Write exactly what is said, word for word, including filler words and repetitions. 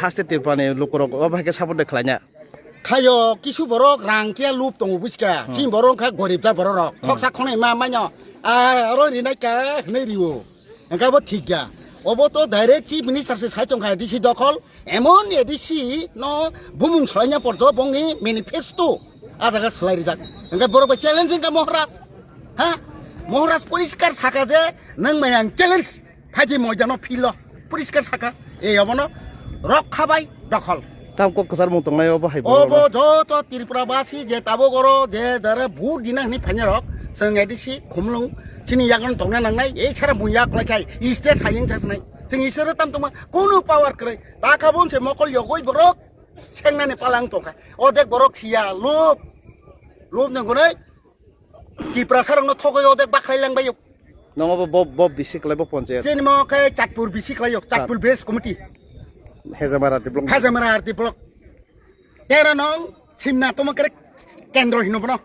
Haste Tripura ni lukurok o bahai khe support de khlaina. Khayo kisu borok rang khe lup tongo buska. Hmm. Chini borok kha gorib jak borok rok. Hmm. Khoksa khonai ma maino. Ah, oro rinai ka hwnwi riwo. Engkha bo thik ya. Obo to direct chief minister se sai tongkha A D C dokhol. Emon A D C no bumung solaina porjo bongni manifesto. A jaga slai rijak. Engkha borok bai challenge engkha Moharaj. Ha? Moharaj poriskar saka je nang mayang challenge. Phaidi moidano philo. Poriskar saka. E obono rok khabai dokhol. Tam kok kwchar mung tongnai obo hai borok Obo no. Joto Tripura basi je tabuk oro je jara vote dina hwnwi phaina rok. Chwng A D C khumlung chini yagon tongna nangnai. Ei sara mung yak lai khai. State hayung chasnai. Chwng isoro tam tongma kunu power kwrwi. Ta khabon se mokol yogoi borok. Sengnani palang tongkha. Odek borok siya. Lup. Lup nang gunai. Tiprasarokno thogwi odek bakhai langbaio. Nongo bo, bo, bo bisi kwlai bo ponchayat. Chini mo khe Chatpur bisi kwlaio, Chatpur Base Committee. Hejamara development. Hejamara R D block. Tera nong simna tomo kere kendro hino bono.